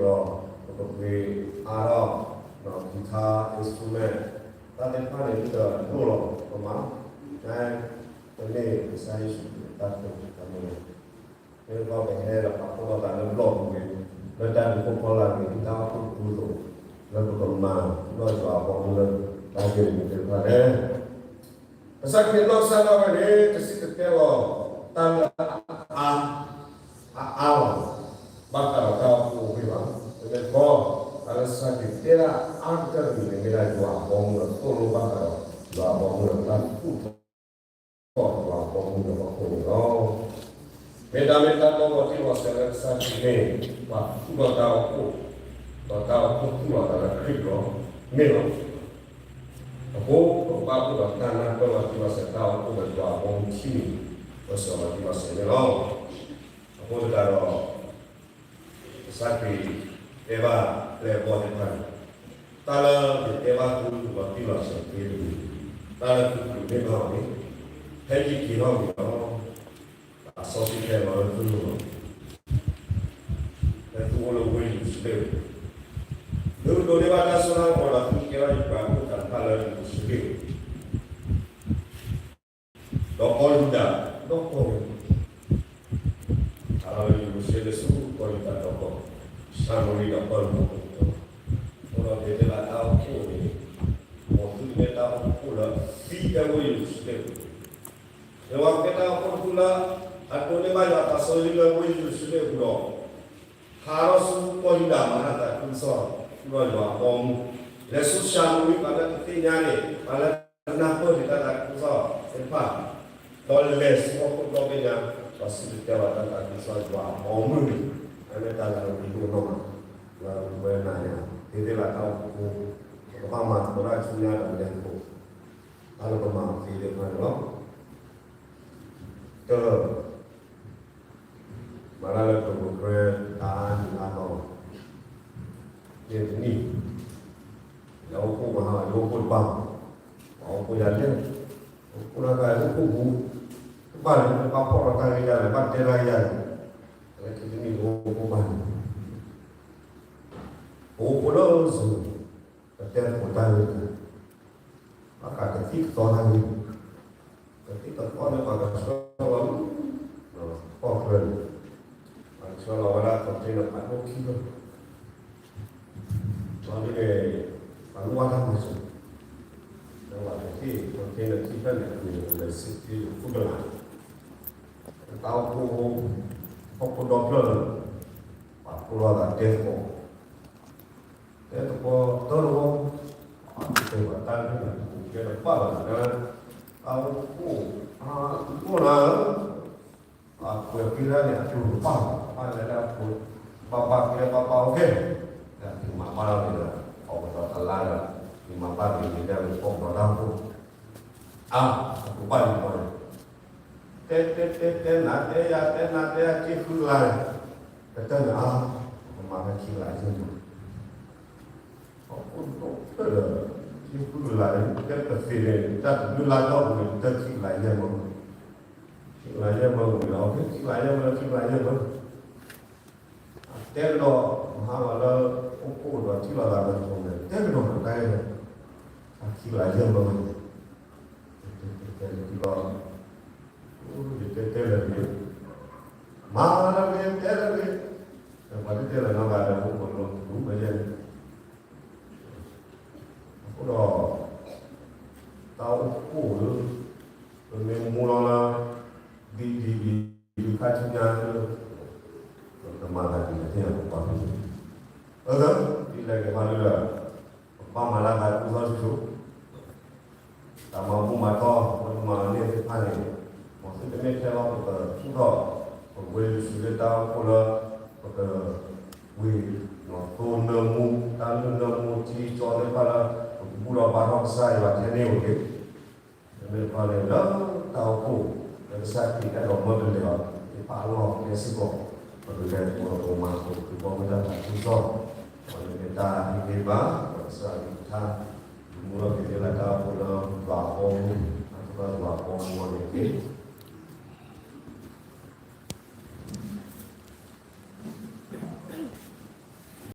ဒီးပကပှ့ၤအါထီၣ် guitar instrument တၢ်သ့ၣ်တဖၣ်န့ၣ် ဒ်သိးဒိၣ်လီၤပမၤ ကန့ၢ်ကစၢ်ယ့ၣ်ၡူးခရံာ်တၢ်သ့တၢ်မုၢ်လၢ် မ့ၢ်ကီးပဟဲဒီးပာ်ဖှိၣ်ထီၣ်သးလၢဘျီၣ်ပူၤဝဲ လၢတၢ်ဒုးခိၣ်ဖီလာ်ဂ့ၤ တၢ်အိၣ်ဖှိၣ်တပူၤအသိး လၢပကမၤလီၢ်ယွၤအဘီအမုၢ်လၢတၢ်ဂ့ၢ်န့ၣ်သ့ၣ်တဖၣ်လဲၣ်. ကစၢ်ခရံာ်နီၢ်ကစၢ်ဒၣ်ဝဲန့ၣ် တစံၣ်တဲၤတဲလီၤတၢ်လၢအအါ အအါလီၤ ဘၣ်ဃးဒီးတၢ်အိၣ်ဖှိၣ်အဂ့ၢ်ဘၣ်. မ့မ့ၢ်တခီ တၢ်လၢကစၢ်ခရံာ်တဲဒၣ်အါကတၢၢ်တမံၤန့ၣ် မ့ၢ်ဒၣ်ယွၤအဘီအမုၢ်လၢသိၣ်လိဘၣ်ဃးဒီး ယွၤအဘီအမုၢ်လၢတၢ်သူၣ်ထီၣ် ယွၤအဘီအမုၢ်လၢပှၤကိးန့ၣ်လီၤ. မ့ၢ်တၢ်မ့ၢ်တၢ်တီလီၤတံၢ်လီၤဆဲးလၢကစၢ်ခရံာ်မ့ၢ် ပှၤသူၣ်ထီၣ်တၢ်အိၣ်ဖှိၣ် ဒီးတၢ်အိၣ်ဖှိၣ်သူၣ်လီၤသးလၢခရံာ်လီၤ မ့ၢ်လီၤ. အဃိ ပကဘၣ်အိၣ်ဒီးတၢ်နၢ်ပၢၢ်လီၤတံၢ်လီၤဆဲး တၢ်အိၣ်ဖှိၣ်ဒီးယွၤအဘီအမုၢ်ထံၣ်န့ၣ် ပဆှၢလီၤတံၢ်လီၤဆဲးန့ၣ်လီၤ. အဃိသတးဒီး ကစၢ်ခရံာ်တဲဘၣ်ပျဲၢ်အဘီၣ်သ့ၣ်တဖၣ်န့ၣ် တၢ်လၢယတဲဘၣ်သုလီၤတံၢ်လီၤဆဲးသ့တမံၤ တၢ်လၢသုတူၢ်န့ၢ်ဘၣ်အီၤန့ၣ် ဖဲယက့ၤထီၣ်ဝံၤလီၤ အစီဆှံခဲလၢာ်လၢသုလိၤလီၤ ဖဲသုအိၣ်လၢဝ့ၢ်ယရူၤၡလ့ၣ် သုကဒိးန့ၢ်ဘၣ်တၢ်စိတၢ်ကမီၤဒီး သုကကဲထီၣ်ယပှၤဖိသၣ်တဖၣ်လၢယရူၤၡလ့ၣ် ဒီးကီၢ်ယူဒၤ ဒီးကီၢ် အလီၤယရူၤၡလ့ၣ်ဆူကီၢ်ယူဒၤဒီးကီၢ် ၡၤမရံဒီးကီၢ်ယူဒၤ အဃိဒီး ကတဲလၢတၢ်အိၣ်ဖှိၣ်န့ၣ် မ်သုကမ့ၢ်တၢ်အိၣ်ဖှိၣ်လၢသံဖဲဝ့ၢ်ယရူၤၡလ့ၣ်ပူၤ ယဝဲကမ့ၢ်တၢ်အိၣ်ဖှိၣ်တဖုလၢ အဒိးန့ၢ်ဘၣ်ယွၤသးစီဆှံလၢဝ့ၢ်ယရူၤၡလ့ၣ်အပူၤဒီး ဟးထီၣ်ဆူကီၢ်ယူဒၤ မၤတၢ်သးခုကစီၣ် ဃုာ်ဒီးယွၤအဘီအမုၢ်, လဲၤဆူၡၤမရံ ပှၤလၢတသ့ၣ်ညါန့ၣ် ပှၤလၢတနၢ်ပၢၢ်န့ၣ် တၢ်သးခုကစီၣ်သ့ၣ်တဖၣ်, ဒီးလဲၤဆူဟီၣ်ခိၣ်ဒီဘ့ၣ်ညါ, ဒီးစံၣ်တဲၤတဲလီၤတၢ်သးခုကစီၣ်ယွၤအဘီအမုၢ်န့ၣ်, အမ့ၢ်တၢ်လၢအရ့ဒိၣ်နီၢ်မး, လၢပဝဲနၤယၤ သ့သ့ၣ်လၢတၢ်အိၣ်ဖှိၣ်, ပကဘၣ်မၤသကိးတၢ်ဆူညါဒီးလဲၤသကိး, တၢ်လၢပမၤသ့သ့ၣ်တဖၣ်န့ၣ်လီၤ. တၢ် မၤတၢ်လၢ Democrat တၢ်အါနံၤအါသီ, န့ၣ်တနံၣ်, ယအိၣ်ဖှိၣ်မဟါ, ယအိၣ်ဖှိၣ်တဘၣ်, ပှၤအိၣ်ဖှိၣ်ယၤလဲၣ်, အိၣ်ဖှိၣ်တၢ်တခါ အိၣ်ဖှိၣ်ပူၤ, တဘၣ်န့ၣ် ဘၣ်ဖီၣ်လီၤတၢ်ဂ့ၢ်ယၤလဲၣ်, ဘၣ်တဲတၢ်ဂ့ၢ်ယၤလဲၣ်, လၢခံတနံၣ် ယအိၣ်ဖှိၣ်ဘၣ်န့ၣ်, ပအိၣ်ဖှိၣ်လၢ Zoom ပတဲသကိးတၢ်ဂ့ၢ်န့ၣ်, ဘၣ်ဃးကသံၣ်ကသီတၢ်ဂ့ၢ်, ကသံၣ်ကသီန့ၣ် ပှၤကဆှၢလီၤ, ကီၢ်ချၢန့ၣ်, ပှၤကဆှၢလီၤဝဲဒၣ် container ဖးဒိၣ်ခံဖျၢၣ်, ဒီးဒ်န့ၣ် ပှၤလိၣ်ဘၣ်တၢ်မၤစၢၤ, လၢပှၤကသံၣ် container ခံဖျၢၣ်န့ၣ် အပူၤန့ၣ် ပလဲၤစံးသ့ဃုကလး, တၢ်အိၣ်ဖှိၣ် ဟီၣ်ခိၣ်ဒီဖျၢၣ်လၢ ပှၤဖှိၣ်လိာ်သးတဲသကိး တဲသကိးတၢ်တဝီ, တဲပှၤတၢ်န့ၣ် ပကဲတဘၣ်လီၤ, တၢ်အိၣ်ဖှိၣ် အိၣ်လၢ အကွဲးက့ၤတၢ်န့ၣ် အကျိၤတဘၣ်လီၤ, ဘၣ်လဲၤလၢအပူၤ ဘၣ်ဘၣ်ကဲဘၣ်ဘၣ် အိၣ်ကဲ, တၢ်က့ၤမၤဘၣ်လီၤန့ၣ်ဒီး အီၣ်ကဒီးတလါဒီး က့ၤမၤဘၣ်က့ၤန့ၣ်လၢအပူၤ ကီၢ်ပဒီတၢ်အိၣ်ဖှိၣ် အါ, အကဘၣ်ယံၤပှၤန့ၣ်, တဲတဲတဲတဲနၤတဲယၤ တဲနၤတဲယၤ က့ၤဃုကလးန့ၣ်, ကတၢၢ်န့ၣ်အါ, ပမၤဖဲခံကလးယဲၢ်မၢ, ဟီၣ်ခိၣ်ဒီဖျၢၣ်ဒီး က့ၤဃုကလးန့ၣ် ကဲပသ့ၣ်န့ၣ် တၢ်တဘျုးလါဒီပူၤန့ၣ် ကတၢၢ်ခံကလးယဲၢ်မၢ, ခံကလးယဲၢ်မၢပူၤန့ၣ် အီၤ ခံကလးယဲၢ်မၢ ခံကလးယဲၢ်မၢ တဲကဒီး မဟါလီၤလၢ အိၣ်ဖှိၣ်ဒီးထံၣ်လိာ်သးဒီးတကိးန့ၣ် တဲကဒီးတၢ်ဂ့ၢ်လီၤ, အခံကလးယဲၢ်မၢန့ၣ်, တဲတဲလီၤ, ယတဲတဲလၢၤတဂ့ၤ, မၤလၢၤတဂ့ၤ တဲလၢၤတဂ့ၤ, ပှၤတတဲလၢၤနီတဂၤဒီး အိၣ်ဖှိၣ်လီၤ မ့ၢ်ယဲန့ၣ် အဃိဒီး တၢ်အိၣ်ဖှိၣ်လၢ ပမ့ၢ်မူလီၤလၢ ဒ်ဒ်အံၤ ဒ်ခါဆူညါလၢ ပကမၤသးဒ်လဲၣ်သ့ၣ်ညါပပှၤကလုာ်, အၢ ဒ်လဲၣ်ဂ့ၤဟီဒုဒီး ပကဘၣ်မၤလၢသးဒ်သိးဆိ တၢ်မၤဘူၣ်မၤတီၢ် ပကမၤန့ၢ်သ့ၣ်တဖၣ်န့ၣ် မ်သုတမ့ၢ်ထဲလီၤ ပကသူၣ်ထီၣ် ပဝဲယရူၤၡလ့ၣ်တၢ်အိၣ်ဖှိၣ်လၢ ပက ဝ့ၢ်နီၢ်သိနၢမူ တၢ်လုၢ်နၢမူ ထံကၠီသ့ၣ်တဖၣ်လၢ ပကဘူၣ်ထီၣ်ဘါထီၣ်ကစၢ်ယွၤထဲန့ၣ်အိၣ်တ့ၢ်, မ့ၢ်တခီန့ၣ် လၢတၢ်အိၣ်ဖှိၣ် လၢကစၢ်ခရံာ်အဲၣ်ဒိးမၢကလဲၤအီၤသ့ၣ်တဖၣ်အလီၢ်အကျဲစ့ၢ်ကီး ပကလဲၤသကိးဒီးပကမၤသကိး ပကဘီမုၢ်တၢ်သးခုကစီၣ် ပှၤလၢက့ၤတၢ်ဟ့ၣ်ဂံၢ်ဘါ ပကစၢ်အကလုၢ်ကထါ မူထီၣ်က့ၤလၢတၢ်အိၣ်ဖှိၣ်လၢယွၤအဘီအမုၢ် အသရၣ်ယွၤအဘီအမုၢ်အဂီၢ်န့ၣ်တက့ၢ်.